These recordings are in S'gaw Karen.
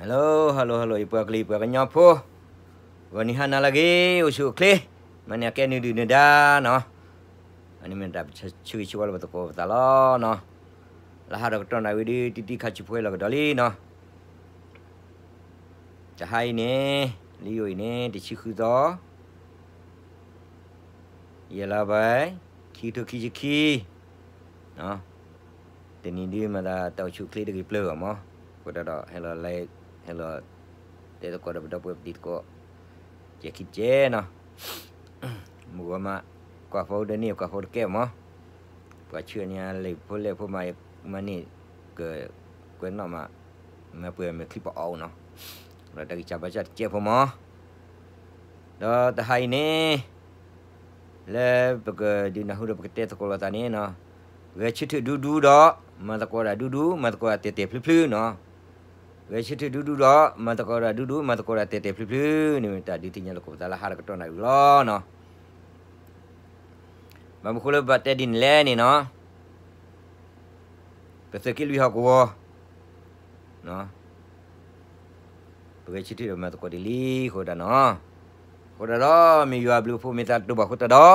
Hello hello hello ယပှၤကလုာ်ယပှၤကညီဖိ, ဂီၤနံၤဟါနၤလၢအဂ့ၤ အိၣ်ဆူၣ်အိၣ်ချ့, မၤန့ၢ်အကဲနုာ်ဒုၣ်နုာ်ဒါနီၤ, အန့ၣ်မ့ၢ်တၢ်ဆၢဂ့ၤဆၢဝါလၢပသကိးပသးလီၤနီၤ, လၢဟါဒီးကတီၢ်နၣ်ဝံၤဒုး တံတံခါဆူၣ်ဖိလီၤကဒီးလံနီၤ, တဟါအံၤန့ၣ် လံယိၤအံၤန့ၣ် တဆံဃုသီ ယဲၢ်လါဘၢၣ် ခံကထိခံဆံခံ, တနံၤဒုးမၤသးတၢ်အိၣ်ဆူၣ်အိၣ်ချ့တဂ့ၤပျၢၤဘၣ်မး, အဃိသတးဒီး ဟဲလီၤ ဟဲလီၤတဲသကိးဒီးပဒီပုၢ်ဝဲၢ်ပတံၤသကိး ကဲခံကဲနီၤ, မုၢ်ဂီၤမး ကွၢ်ဖိဒီးန့ၣ် ကွၢ်ဖိတကဲမး, ပှၤဆူၣ်န့ၣ် လံာ်ဖိလဲၢ်ဖိမး မၤန့ၢ် ကကွဲးနီၣ်မး, မၤပှဲၤမဲာ်ချံပအီၣ်နီၤ, ဒီးတၢ်ဂံၢ်စၢ်ဘါစၢ်တကဲဖိမး, ဒီးတဟါအံၤန့ၣ် လၢပကဒုးနၢ်ဟူဒီးပကတဲသကိးလိာ်သးန့ၣ်နီၤ, ဂဲၤဆၢထၢၣ်ဒူဒူဒီး မၤသကိးတၢ်ဒူဒူ မၤသကိးတၢ်တဲာ်တဲာ်ဖျုးဖျုးနီၤ, ဂဲၤဆၢထၢၣ်ဒူဒူဒီး မၤသကိးတၢ်ဒူဒူ မၤသကိးတၢ်တဲာ်တဲာ်ဖျုးဖျုးန့ၣ် မ့ၢ်တၢ်ဒုးသ့ၣ်ညါလိာ်သကိးပသးလၢဟါဒီးကတီၢ်နၣ်ဝံၤလီၤနီၤ, ဘၣ်မနုၤဃိလၢပဘၣ်တဲဒ်န့ၣ်လဲၣ်န့ၣ်နီၤ, ပသုးက့လွံၢ်ဟီၣ်ကဝီၤ ပဂဲၤဆၢထၢၣ်ဒီးမၤသကိးဒ်လံအဃိဒၣ်နီၤ, အဃိဒၣ်ဒီး မ့ၢ်ယွၤအဘျုးအဖှိၣ်မ့ၢ်သးတတူၢ်ဘၣ်အဃိတၢ်ဒီး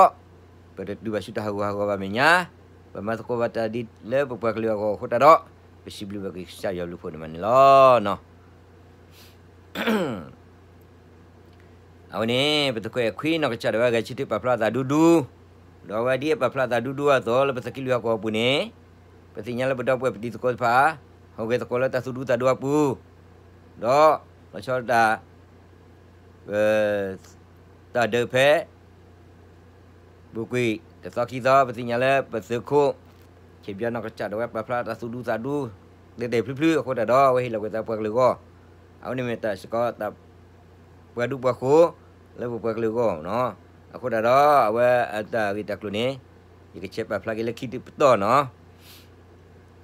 ပတတုၤဘၣ်ဆူတၢ်ဟးဂူာ်ဟးဂီၤဘၣ်မဲာ်ညါ, ပမၤသကိးဘၣ်တၢ်ဒ်လၢပပှၤကလုာ်အဂီၢ်အဃိတၢ်ဒီး ပစံးဘျုးဘၣ်က့ၤကစၢ်ယွၤအဘျုးအဖှိၣ်န့ၣ်မးန့ၣ်လီၤနီၤ. အဝဲန့ၣ် ပသုးခိၣ်အဲၣ်ခွံနီၢ်ကစၢ်ဒၣ်ဝဲ ဂဲၤဆၢထၢၣ်ပာ်ဖျါအသးဒူဒူ, ဒီးအဝဲဒ်အပာ်ဖျါအသးဒူဒူအသိးလၢပသုးက့လွံၢ်ဟီၣ်ကဝီၤအပူၤန့ၣ်, ပသ့ၣ်ညါလၢပဒီပုၢ်ဝဲၢ်ပတံၤသကိးတဖၣ် ဟူးဂဲၤသကိးလၢတၢ်သူၣ်ဒူသးဒူအပူၤ, ဒီးလီၤဆီဒၣ်တၢ် တၢ်ဒုးဖဲ ပူၤကွံာ်တသီခံသီ ပသ့ၣ်ညါလၢပသုးခိၣ် ဆံးဘျီနီၢ်ကစၢ်ဒၣ်ဝဲပာ်ဖျါတၢ်သူၣ်ဒူသးဒူ တဲာ်တဲာ်ဖျုးဖျုးအဃိတၢ်ဒီး အဝဲဟ့ၣ်လီၤကွံာ်သးပှၤကလုာ်အဂီၢ်, အဝဲန့ၣ်မ့ၢ်တၢ်စ့ၢ်ကီးတၢ်ပှၤဒူပှၤဃိၤ လၢပပှၤကလုာ်အဂီၢ်နီၤ. အဃိတၢ်ဒီး အဝဲအတၢ်ဂ့ၢ်တၢ်ကျိၤန့ၣ် ယကဆဲးပာ်ဖျါက့ၤလၢခံတပတီၢ်နီၤ.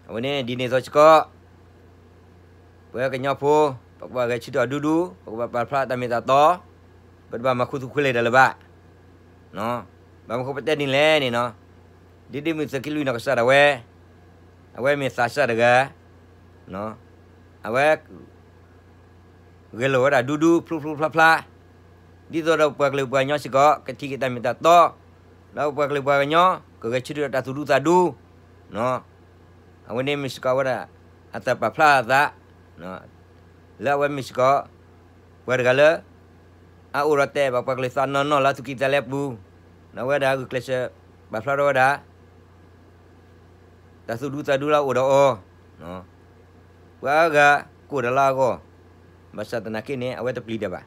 အဝဲန့ၣ်ဒ်န့ၣ်အသိးစ့ၢ်ကီး ပှၤကညီဖိ ပကဘၣ်ဂဲၤဆၢထၢၣ်အီၤဒူဒူ, ပကဘၣ်ပာ်ဖျါတၢ်မ့ၢ်တၢ်တီ, ပတဘၣ်မၤခူသူၣ်ခူလ့ၣ်တၢ်လၢၤဘၣ်. ဘၣ်မနုၤဃိပတဲဒ်န့ၣ်လဲၣ်န့ၣ်နီၤ, ဒ်ဒ့မုၣ်သုးက့လွံၢ်နီၢ်ကစၢ်ဒၣ်ဝဲ, အဝဲမ့ၢ်သးစၢ်တဂၤ, အဝဲ ဂဲၤလိာ်ဝဲဒၣ်ဒူဒူ ဖျိဖျိဖျါဖျါ, ဒ်သိးဒီးပပှၤကလုာ်ပှၤကညီစ့ၢ်ကီး ကထံၣ်က့ၤတၢ်မ့ၢ်တၢ်တီ, ဒီးပပှၤကလုာ်ပှၤကညီ ကဂဲၤဆၢထၢၣ်ဒီးတၢ်သူၣ်ဒူသးဒူ, အဝဲန့ၣ်မ့ၢ်စ့ၢ်ကီးဝဲဒၣ် အတၢ်ပာ်ဖျါအသး လၢအဝဲမ့ၢ်စ့ၢ်ကီး ပှၤတဂၤလၢ အအိၣ်ဒီးတဲဘၣ်ပှၤကလုာ်သးနီၢ်နီၢ်လၢအသူၣ်ကံၢ်သးလဲပူၤ, ဒီးအဝဲဒၣ်ဂုာ်ကျဲးစၢး ပာ်ဖျါထီၣ်ဝဲဒၣ် တၢ်သူၣ်ဒူသးဒူလၢအအိၣ်ဒီးအီၤ, ပှၤအါဂၤကိၢ်ဒီးလၢအဂီၢ်, ဘၣ်ဆၣ်သနာ်က့န့ၣ် အဝဲတပျံၤတၢ်ဘၣ်.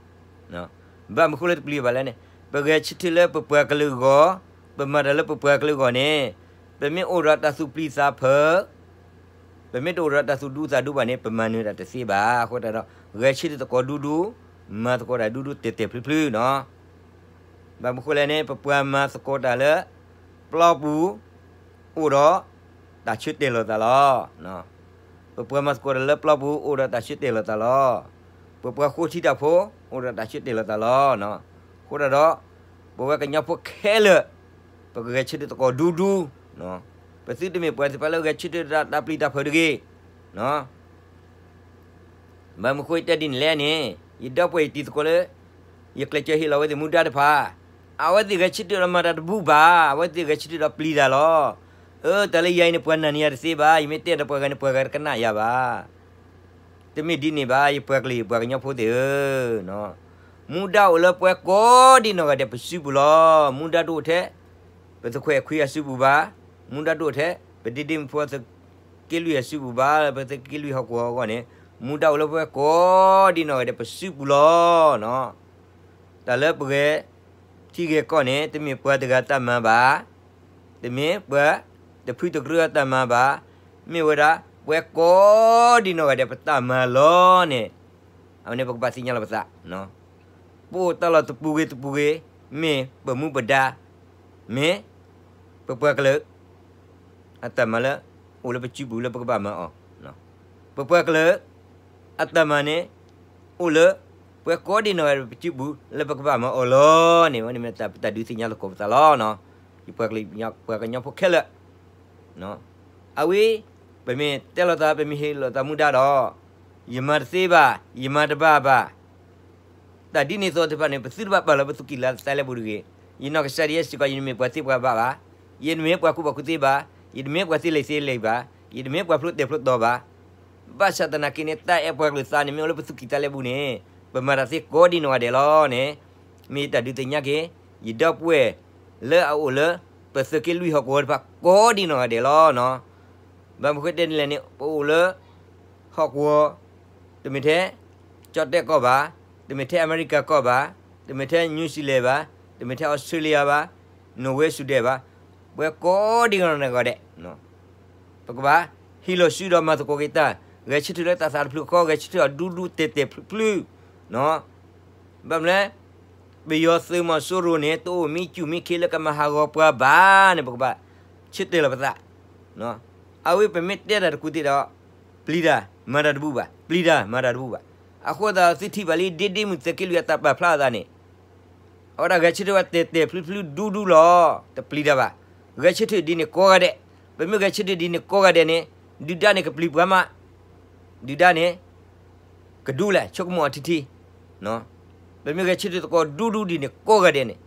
ဘၣ်မနုၤဃိလၢတပျံၤဘၣ်လဲၣ်န့ၣ် ပဂဲၤဆၢထၢၣ်လၢပပှၤကလုာ်အဂီၢ်, ပမၤတၢ်လၢပပှၤကလုာ်အဂီၢ်န့ၣ် ပမ့ၢ်အိၣ်ဒီးတၢ်သူၣ်ပျံၤသးဖုး ပမ့ၢ်တအိၣ်ဒီးတၢ်သူၣ်ဒူသးဒူဘၣ်န့ၣ် ပမၤနၢၤတၢ်တသ့ဘၣ်. အဃိတၢ်ဒီး ဂဲၤဆၢထၢၣ်သကိးဒူဒူ, မၤသကိးတၢ်ဒူဒူတဲာ်တဲာ်ဖျုးဖျုးနီၤ. ဘၣ်မနုၤဃိလဲၣ်န့ၣ် ပပှၤမၤသကိးတၢ်လၢ ပျီပူၤ အိၣ်ဒီးတၢ်ဆၢတဲာ်လိာ်သးလီၤ. ပပှၤမၤသကိးတၢ်လၢပျီပူၤ အိၣ်ဒီးတၢ်ဆၢတဲာ်လိာ်သးလီၤ. ပပှၤဃိထံတၢ်ဖိ အိၣ်ဒီးတၢ်ဆၢတဲာ်လိာ်သးလီၤ. အဃိတၢ်ဒီး ပဝဲကညီဖိခဲလၢာ် ပကဂဲၤဆၢထၢၣ်သကိးဒူဒူ, ပသုတမ့ၢ်ပှၤသ့ၣ်တဖၣ်လၢဂဲၤဆၢထၢၣ်တၢ်ပျံၤတၢ်ဖုးတဂ့ၤ. ဘၣ်မနုၤဃိယတဲဒ်န့ၣ်လဲၣ်န့ၣ် ယဒီပုၢ်ဝဲၢ်ယတံၤသကိးလၢ ယကျဲးစၢးဟ့ၣ်လီၤဝဲသ့ၣ်မူဒါတဖၣ်, အဝဲသ့ၣ်ဂဲၤဆၢထၢၣ်ဒီးမၤတၢ်တဘူၣ်ဘၣ်, အဝဲသ့ၣ်ဂဲၤဆၢထၢၣ်ဒီးပျံၤတၢ်လီၤ. အၢ တၢ်လၢယၤအံၤန့ၣ် ပှၤနာ်န့ၢ်ယၤတသ့ဘၣ်, ယမ့ၢ်တဲဒီးပှၤဂၤန့ၣ် ပှၤဂၤတကနၣ်ယၤဘၣ်. တမ့ၢ်ဒ်န့ၣ်ဘၣ် ယပှၤကလုာ်ယပှၤကညီဖိသ့ၣ်ဧၢ, မူဒါအိၣ်လၢပှၤကိးဒံနီၢ်ဂၤဒဲးပစုပူၤလီၤ. မူဒါတအိၣ်ထဲ ပသုးခိၣ်အဲၣ်ခွံအစုပူၤဘၣ်, မူဒါတအိၣ်ထဲ ပဒ့ဒ့မုၣ်ဖိသုးက့လွံၢ်အစုပူၤဘၣ်, ပသုးက့လွံၢ်ဟီၣ်ကဝီၤအဂီၢ်န့ၣ် မူဒါအိၣ်လၢပှၤကိးဒံနီၢ်ဂၤဒဲးပစုပူၤလီၤ. တၢ်လၢပဂဲၤထံဂဲၤကီၢ်န့ၣ် တမ့ၢ်ပှၤတဂၤတၢ်မၤဘၣ်, တမ့ၢ်ပှၤတဖုတကရၢအတၢ်မၤဘၣ်, မ့ၢ်ဝဲဒၣ်ပှၤကိးဒံနီၢ်ဂၤဒဲးပတၢ်မၤလီၤန့ၣ်, အဝဲန့ၣ်ပကဘၣ်သ့ၣ်ညါလီၤပသး. ပအိၣ်တၢ်လီၢ်တပူၤဂ့ၤတပူၤဂ့ၤ, မ့ၢ်ပမူပဒါ, မ့ၢ်ပပှၤကလုာ် အတၢ်မၤလၢ အိၣ်လၢပစုပူၤလၢပကဘၣ်မၤအီၤ, ပပှၤကလုာ် အတၢ်မၤန့ၣ် အိၣ်လၢ ပှၤကိးဒံနီၢ်ဂၤဒဲးပစုပူၤလၢပကဘၣ်မၤအီၤလီၤန့ၣ်, အဝဲန့ၣ်မ့ၢ်တၢ်ပတၢ်ဒုးသ့ၣ်ညါသကိးပသးလီၤ. ယပှၤကလုာ်ပှၤကညီဖိခဲလၢာ် အဝဲ ပမ့ၢ်တဲလိာ်သး ပမ့ၢ်ဟ့ၣ်လိာ်သးမူဒါဒီး ယမၤတသ့ဘၣ်, ယမၤတဘၣ်ဘၣ်. တၢ်ဒ်န့ၣ်အသိးသ့ၣ်တဖၣ်န့ၣ် ပသုတဘၣ်ပာ်လီၤပသူၣ်ကံၢ်သးလဲပူၤတဂ့ၤ. ယနီၢ်ကစၢ်ဒၣ်ယဲစ့ၢ်ကီး ယတမ့ၢ်ပှၤသ့ပှၤဘၣ်ဘၣ်, ယတမ့ၢ်ပှၤကူၣ်ဘၣ်ကူၣ်သ့ဘၣ်, ယတမ့ၢ်ပှၤသ့လံာ်သ့လဲၢ်ဘၣ်, ယတမ့ၢ်ပှၤဖျိတဲာ်ဖျိတီၤဘၣ်. ဘၣ်ဆၣ်သနာ်က့န့ၣ် တၢ်အဲၣ်ပှၤကလုာ်သးန့ၣ် မ့ၢ်အိၣ်လၢပသူၣ်ကံၢ်သးလဲပူၤန့ၣ် ပမၤတၢ်သ့ကိးဒံနီၢ်ဂၤဒဲးလီၤန့ၣ် မ့ၢ်ယတၢ်ဒုးသ့ၣ်ညါက့ၤ ယဒီပုၢ်ဝဲၢ်လၢအအိၣ်လၢ ပသုးက့လွံၢ်ဟီၣ်ကဝီၤတဖၣ်ကိးဒံနီၢ်ဂၤဒဲးလီၤနီၤ. ဘၣ်မနုၤဃိတဲဒ်လဲၣ်န့ၣ် ပအိၣ်လၢ ဟီၣ်ကဝီၤ, တမ့ၢ်ထဲ ကၠီၣ်တဲၣ်ကီၢ်ဘၣ်, တမ့ၢ်ထဲအမဲရကၤကီၢ်ဘၣ်, တမ့ၢ်ထဲ New Zealand ဘၣ်, တမ့ၢ်ထဲ Australia ဘၣ်, Norway Sweden ဘၣ်, ပှၤကိးဒံနီၢ်ဂၤဒဲး ပကဘၣ်ဟ့ၣ်လီၤစုဒီးမၤသကိးက့ၤတၢ်, ဂဲၤဆၢထၢၣ်လၢတၢ်သးတဖျၢၣ်ဃီ, ဂဲၤဆၢထၢၣ်အီၤဒူဒူတဲာ်တဲာ်ဖျုးဖျုး, ဘၣ်မနုၤလဲၣ်, ပယီၤသုးမီၤစိရိၤန့ၣ် တအိၣ်မံစူၣ်မံခ့လၢကမၤဟးဂီၤပှၤဘၣ်န့ၣ် ပကဘၣ်ဆၢတဲာ်လီၤပသး. အဝဲပမ့ၢ်တဲတၢ်တကူၣ်သ့ၣ်ဒီး ပျံၤတၢ် မၤတၢ်တဘူၣ်ဘၣ်, ပျံၤတၢ် မၤတၢ်တဘူၣ်ဘၣ်. အဃိသတးသုထံၣ်ဘၣ်လံ ဒ့ဒ့မုၢ်သုးက့လွံၢ်အတၢ်ပာ်ဖျါအသးန့ၣ် အဝဲဒၣ်ဂဲၤဆၢထၢၣ်ဝဲတဲာ်တဲာ်ဖျုးဖျုးဒူဒူလီၤ, တပျံၤတၢ်ဘၣ်. ဂဲၤဆၢထၢၣ်ဒ်န့ၣ်ကိးဂၤဒဲး, ပမ့ၢ်ဂဲၤဆၢထၢၣ်ဒ်န့ၣ်ကိးဂၤဒဲးန့ၣ် ဒုၣ်ဒါန့ၣ်ကပျံၤပှၤမး, ဒုၣ်ဒါန့ၣ် ကဒူလဲၣ် ဆိကမိၣ်အီၤထံထံ, ပမ့ၢ်ဂဲၤဆၢထၢၣ်သကိးဒူဒူဒ်န့ၣ်ကိးဂၤဒဲးန့ၣ်,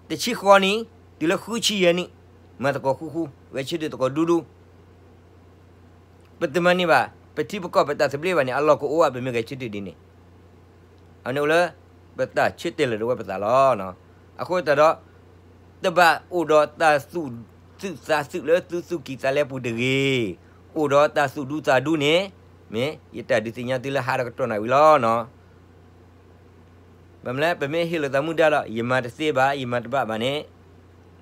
တဆံဃီနံၣ် တုၤလၢဃုဆံယဲၢ်နံၣ်, မၤသကိးဃူဃူ, ဂဲၤဆၢထၢၣ်သကိးဒူဒူ ပတမၤန့ၢ်ဘၣ် ပထံပကီၢ်ပတၢ်သဘျ့ဘၣ်န့ၣ် အလီၢ်ကအိၣ်ဘၣ် ပမ့ၢ်ဂဲၤဆၢထၢၣ်ဒ်န့ၣ်, အန့ၣ်အိၣ်လၢ ပတၢ်ဆၢတဲာ်လီၤဒၣ်ဝဲပသးလီၤ. အဃိသတးဒီး တဘၣ်အိၣ်ဒီးတၢ်သူၣ်သုးသးသုးလၢသုသူၣ်ကံၢ်သးလဲပူၤတဂ့ၤ, အိၣ်ဒီးတၢ်သူၣ်ဒူသးဒူန့ၣ် မ့ၢ်ယတၢ်ဒုးသ့ၣ်ညါသုလၢဟါဒီးကတီၢ်နၣ်ဝံၤလီၤ. ဘၣ်မနုၤလဲၣ် ပမ့ၢ်ဟ့ၣ်လိာ်သးမူဒါဒီး ယမၤတသ့ဘၣ် ယမၤတဘၣ်ဘၣ်န့ၣ်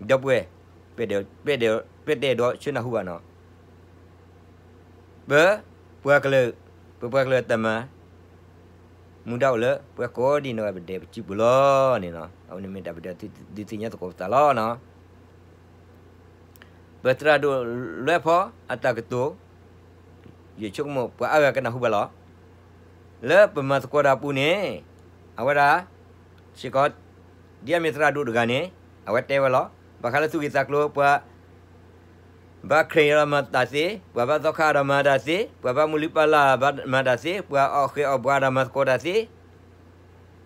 ဒီပုၢ်ဝဲၢ် ပဲာ်တဲာ်ဒီးဆၢနၢ်ဟူဘၣ်နီၤ, ပပှၤကလုာ်, ပပှၤကလုာ်အတၢ်မၤ မူဒါအိၣ်လၢ ပှၤကိးဒံနီၢ်ဂၤဒဲးပစုပူၤလီၤန့ၣ်, အဝဲန့ၣ်မ့ၢ်တၢ်ပဒုးသ့ၣ်ညါသကိးပသးလီၤ. ပသရၣ်ဒိၣ်လွဲဖီအတၢ်ကတိၤ ယဆိကမိၣ်ပှၤအါဂၤကနၢ်ဟူဘၣ်လီၤ. လၢပမၤသကိးတၢ်အပူၤန့ၣ် အဝဲဒၣ် စ့ၢ်ကီး ဒ်အမ့ၢ်သရၣ်ဒိၣ်တဂၤန့ၣ် အဝဲတဲဝဲလီၤ. ဘၣ်ဃးလၢသူၣ်ဂ့ၢ်သးကျိၤ ပှၤဘၣ်ခရံာ်အဒီးမၤတၢ်သ့, ပှၤဘၣ်သီခါအဒီးမၤတၢ်သ့, ပှၤဘၣ်မုၢ်လုၢ်ပၢ်လၢ်မၤတၢ်သ့, ပှၤအီၣ်ဃဲၤအီၣ်ဘှါဒီးမၤသကိးတၢ်သ့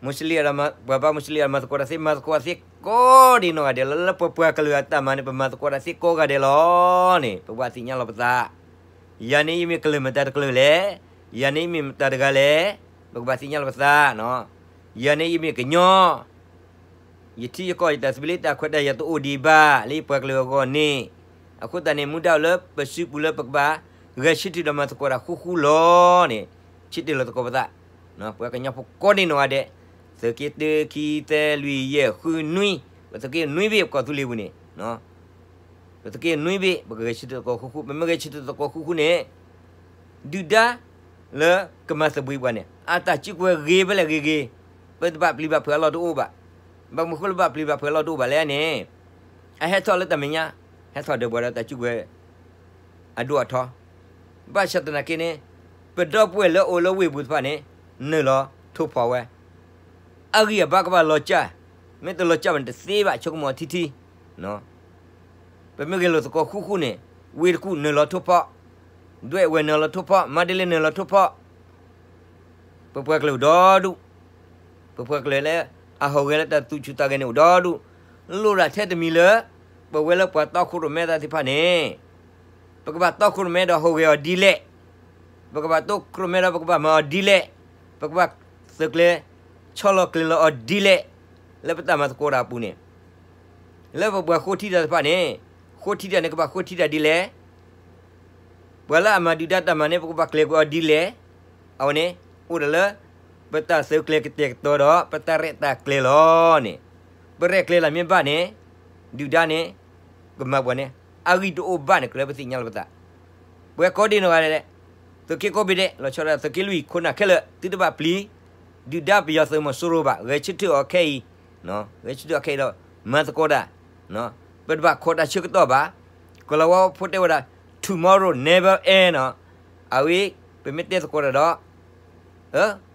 မူစလ့ၣ်, ပှၤဘၣ်မူစလ့ၣ်အမၤသကိးတၢ်သ့, မၤသကိးတၢ်သ့ကိးဒံနီၢ်ဂၤဒဲးလီၤ. လၢပပှၤကလုာ်အတၢ်မၤန့ၣ် ပမၤသကိးတၢ်သ့ကိးဂၤဒဲးလီၤန့ၣ် ပကဘၣ်သ့ၣ်ညါလီၤပသး. ယၤန့ၣ်ယမ့ၢ်ကလုာ်မတၤတကလုာ်လဲၣ်, ယၤန့ၣ်ယမ့ၢ်မတၤတဂၤလဲၣ်, ပကဘၣ်သ့ၣ်ညါလီၤပသး. ယၤန့ၣ်ယမ့ၢ်ကညီ ယထံယကီၢ်ယတၢ်သဘျ့တၢ်ခွဲးတၢ်ယာ်တအိၣ်ဒံးဘၣ် လၢယပှၤကလုာ်အဂီၢ်န့ၣ်, အဃိသတးန့ၣ် မူဒါအိၣ်လၢပစုပူၤလၢပကဘၣ် ဂဲၤဆၢထၢၣ်ဒီးမၤသကိးတၢ်ဃူဃူလီၤန့ၣ်, ဆၢတဲာ်လီၤသကိးပသး. ပှၤကညီဖိကိးဒံနီၢ်ဂၤဒဲး, သုးက့တၢ ခံ သၢ လွံၢ် ယဲၢ် ဃု နွံ, ပသုးက့နွံဘ့ၣ်ပကီၢ်သူလ့ၤပူၤန့ၣ် ပသုးက့နွံဘ့ၣ် ပကဂဲၤဆၢထၢၣ်သကိးဃူဃူ, ပမ့ၢ်ဂဲၤဆၢထၢၣ်သကိးဃူဃူန့ၣ် ဒုၣ်ဒါလၢကမၤသဘှံးပှၤန့ၣ် အတၢ်စုကဝဲၤဂ့ၤဖဲလဲၣ်ဂ့ၤဂ့ၤ, ပတဘၣ်ပျံၤဘၣ်ဖုးအလီၢ်တအိၣ်ဘၣ်. ဘၣ်မနုၤဃိလၢဘၣ်ပျံၤဘၣ်ဖုးအလီၢ်တအိၣ်ဘၣ်လဲၣ်န့ၣ်, အဟဲထီၣ်လၢတၢ်မဲာ်ညါ, ဟဲထီၣ်ဒီးပှၤဒီးတၢ်စုကဝဲၤ အဒိၣ်အထီ, ဘၣ်ဆၣ်သနာ်က့န့ၣ် ပဒီပုၢ်ဝဲၢ်လၢအအိၣ်လၢဝ့ၢ်ပူၤတဖၣ်န့ၣ် နုာ်လီၤထိၣ်ဖီၣ်ဝဲ, အဂံၢ်အဘါကဘၣ်လီၤစၢ်, မ့ၢ်တလီၤစၢ်ဘၣ်န့ၣ်တသ့ဘၣ် ဆိကမိၣ်အီၤထံထံ ပမ့ၢ်ဂဲၤလိာ်သကိးဃူဃူန့ၣ်, ဝ့ၢ်တကူၣ်နုာ်လီၤထိၣ်ဖီၣ်, ဒွဲၣ်ဝဲၢ်နုာ်လီၤထိၣ်ဖီၣ်, မါဒလ့နုာ်လီၤထိၣ်ဖီၣ်, ပပှၤကလုာ်အိၣ်ဒီဒူၣ်, ပပှၤကလုာ်လၢအဟူးဂဲၤလၢတၢ်သူၣ်ဆူၣ်သးဂဲၤန့ၣ်အိၣ်ဒီဒူၣ်, လိၣ်ဒၣ်ထဲတမံၤလၢ ပဝဲလၢပှၤတီခိၣ်ရိၣ်မဲသ့ၣ်တဖၣ်န့ၣ် ပကဘၣ်တီခိၣ်ရိၣ်မဲဒီးဟူးဂဲၤအီၤဒ်လဲၣ်, ပကဘၣ်တီခိၣ်ရိၣ်မဲဒီးပကဘၣ်မၤအီၤဒ်လဲၣ်, ပကဘၣ်သုးကျဲၤ ဆီလီၤကျဲၤလီၤအီၤဒ်လဲၣ်, လၢပတၢ်မၤသကိးတၢ်အပူၤန့ၣ်, လၢပပှၤဃိထံတၢ်တဖၣ်န့ၣ်, ဃိထံတၢ်န့ၣ် ကဘၣ်ဃိထံတၢ်ဒ်လဲၣ်, ပှၤလၢအမၤဒုၣ်ဒါတၢ်မၤန့ၣ် ပကဘၣ်ကျဲၤကွံာ်အီၤဒ်လဲၣ်, အဝဲန့ၣ် အိၣ်ဒၣ်လၢ ပတၢ်သုးကျဲၤကတဲာ်ကတီၤဒီး ပတၢ်ရဲၣ်တၢ်ကျဲၤလီၤန့ၣ်, ပရဲၣ်ကျဲၤလၢမ့ၢ်ဘၣ်န့ၣ်, ဒုၣ်ဒါန့ၣ် ကမၤပှၤန့ၣ် အဂံၢ်တအိၣ်ဘၣ်န့ၣ် ကြၢးပသ့ၣ်ညါလီၤပသး, ပှၤကိးဒံနီၢ်ဂၤဒဲး, သုးက့ကိးဘ့ၣ်ဒဲး လီၤဆီဒၣ် သုးက့လွံၢ်ခိၣ်နၢ်ခဲလၢာ် သုတဘၣ်ပျံၤ, ဒုၣ်ဒါပယီၤသုးမီၤစိရိၤဘၣ် ဂဲၤဆၢထၢၣ်အီၤခဲအံၤ, ဂဲၤဆၢထၢၣ်အီၤခဲအံၤဒီး မၤသကိးတၢ်, ပတဘၣ်ခိးတၢ်ဆၢကတီၢ်ဘၣ်, ကီၤလၤဝါဖိတဲဝဲဒၣ် tomorrow never end နီၤ, အဝဲ ပမ့ၢ်တဲသကိးတၢ်ဒီး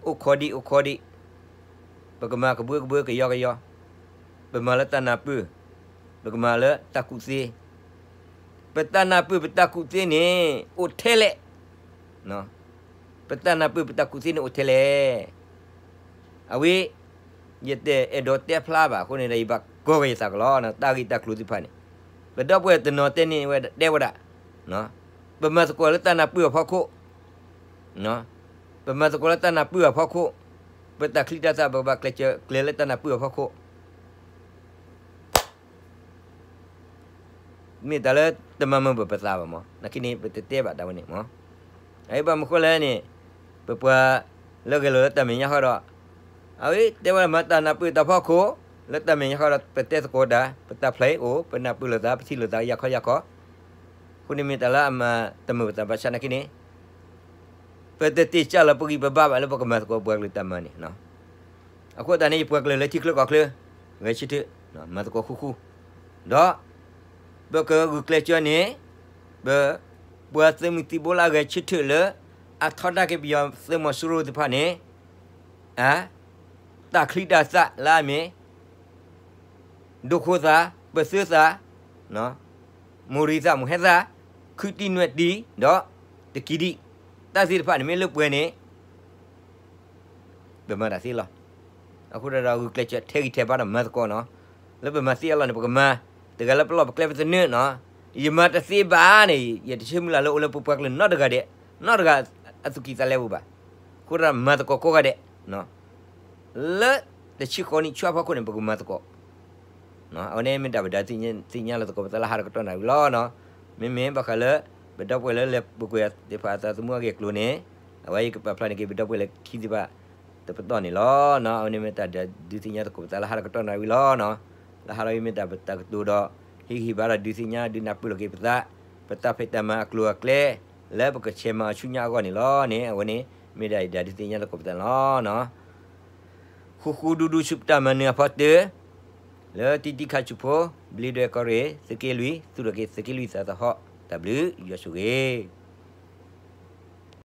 အိၣ်ခိးဒံး အိၣ်ခိးဒံး, ပကမၤကဘှၢကဘှၢကယီကယီ, ပမၤလၢတၢ်နၢ်ပၢၢ်, ပကမၤလၢတၢ်ကူၣ်သ့, ပတၢ်နၢ်ပၢၢ် ပတၢ်ကူၣ်သ့န့ၣ် အိၣ်ထဲလဲၣ်, ပ ပတၢ်နၢ်ပၢၢ်ပတၢ်ကူၣ်သ့န့ၣ်အိၣ်ထဲလဲၣ်. အဝဲ ယတအဲၣ်ဒိးတဲဖျါဘၣ်အဃိန့ၣ်ဒီး ယဘၣ်ကိးက့ၤယသးကလီၤ, တၢ်ဂ့ၢ်တၢ်ကျိၤသ့ၣ်တဖၣ်န့ၣ် ပဒီပုၢ်ဝဲၢ်တနီၤတဲန့ၢ်ဝဲဒၣ် တဲဝဲဒၣ်, ပမၤသကိးလၢတၢ်နၢ်ပၢၢ်အဖီခိၣ်, ပမၤသကိးလၢတၢ်နၢ်ပၢၢ်အဖီခိၣ်, ပတၢ်ချံတၢ်သၣ် ပကဘၣ်ကျဲးစၢးကျဲၤလၢတၢ်နၢ်ပၢၢ်အဖီခိၣ် မ့ၢ်တၢ်လၢတမၤမုာ်ဘၣ်ပသးဘၣ်မး, နာ်က့န့ၣ် ပတတဲဘၣ်တၢ်ဝဲန့ၣ်မး. အဘၣ်မနုၤဃိလဲၣ်န့ၣ်, ပပှၤလၢဂဲၤလိာ်လၢတၢ်မဲာ်ညါဃီဒီး, အဝဲတဲဝဲဒၣ်မၤတၢ်နၢ်ပၢၢ်တၢ်ဖီခိၣ်, လၢတၢ်မဲာ်ညါဃီဒီး ပတဲသကိးတၢ်, ပတၢ်ဖျါအိၣ်, ပနၢ်ပၢၢ်လိာ်သး, ပထံၣ်လိာ်သးယၢ်ခီယၢ်ခီ, အဃိန့ၣ်မ့ၢ်တၢ်လၢအမၤတမုာ်ပသးဘၣ်ဆၣ်နာ်က့န့ၣ် ပတတ့ၢ်စၢ်လီၤပဂံၢ်ပဘါဘၣ်လၢပကမၤသကိးပှၤကလုာ်တၢ်မၤန့ၣ်. အဃိသတးန့ၣ် ယပှၤကလုာ်လၢထံချၢကီၢ်ချၢ, ဂဲၤဆၢထၢၣ်, မၤသကိးဃူဃူ, ဒီး ပကဂုာ်ကျဲးစၢးန့ၣ်, ပ ပှၤသုးမုၢ်သံၣ်ဘိလၢအဂဲၤဆၢထၢၣ်လၢ အထီဒါက့ၤပယီၤသုးမီၤစိရိၤသ့ၣ်တဖၣ်န့ၣ်, အ တၢ်ချံတၢ်သၣ်လၢအမ့ၢ် ဒိခိၣ်သၣ်, ပသုးသၣ်, မိၢ်ရံသၣ်မိၢ်ဟဲသၣ်, ခုတံၢ်နွဲၣ်တံၢ်, ဒီးတကံၤဒံၣ်, တၢ်သ့ၣ်တဖၣ်န့ၣ်မ့ၢ်လၢပှဲၤန့ၣ် ပမၤတၢ်သ့လီၤ. အဃိဒီးဂုာ်ကျဲးစၢးထဲးဂံၢ်ထဲးဘါဒီးမၤသကိးနီၤ, လၢပမၤသ့အလီၢ်န့ၣ် ပကမၤ, တဂၤလၢပလီၢ်ပကျဲပသနၢၣ်နီၤ, ယမၤတသ့ဘၣ်န့ၣ် ယတဆၢမုၢ်လၢ်လၢအိၣ်လၢပပှၤကလုာ်နီတဂၤဒဲး, နီတဂၤအသူၣ်ကံၢ်သးလဲအိၣ်ဘၣ်. အဃိဒီးမၤသကိးကိးဂၤဒဲး လၢတဆံဃိးနံၣ်ဆူအဖီခိၣ်န့ၣ် ပကမၤသကိး, အဝဲန့ၣ်မ့ၢ်တၢ်ပဒုးသ့ၣ်ညါလၢသကိးပသးလၢဟါတကတီၢ်နၣ်ရံၣ်လီၤ. မ့မ့ၢ်ဘၣ်ဃးလၢ ပဒီပုၢ်ဝဲၢ်လၢလဲၤပူၤကွံာ်သ့ၣ်တဖၣ်အသးသမူအဂ့ၢ်အကျိၤန့ၣ်, အဝဲယကပာ်ဖျါန့ၢ်က့ၤပဒီပုၢ်ဝဲၢ်လၢခံသ့ၣ်တဖၣ်တပတီၢ်န့ၣ်လီၤ. အဝဲန့ၣ်မ့ၢ်တၢ်ဒုးသ့ၣ်ညါသကိးပသးလၢဟါတကတီၢ်နၣ်ရံၣ်လီၤ. လၢဟါဒီးအံၤမ့ၢ်တၢ်ပတၢ်ကတိၤဒီး ဟ့ၣ်ဂံၢ်ဟ့ၣ်ဘါဒီးဒုးသ့ၣ်ညါဒုးနၢ်ပၢၢ်လိာ်က့ၤပသး, ပတၢ်ဖံးတၢ်မၤအကျိၤအကျဲ လၢပကဆဲးမၤအီၤဆူညါအဂီၢ်န့ၣ်လီၤန့ၣ် အဝဲန့ၣ် မ့ၢ်ဒၣ်ယဒုးသ့ၣ်ညါသကိးပသးန့ၣ်လီၤ. ဃူဃူဒူဒူဆူပတၢ်မၤနၢၤအဖီတၢၢ်, လၢတံတံခါဆူဖိ, ဘျ့ဒွဲၣ်ကီၢ်ရ့ၣ် သုးက့လွံၢ် သူၣ်ထီၣ်က့ၤသုးက့လွံၢ်သးသဟီၣ်, တၢ်ဘျုးယွၤဆိၣ်ဂ့ၤ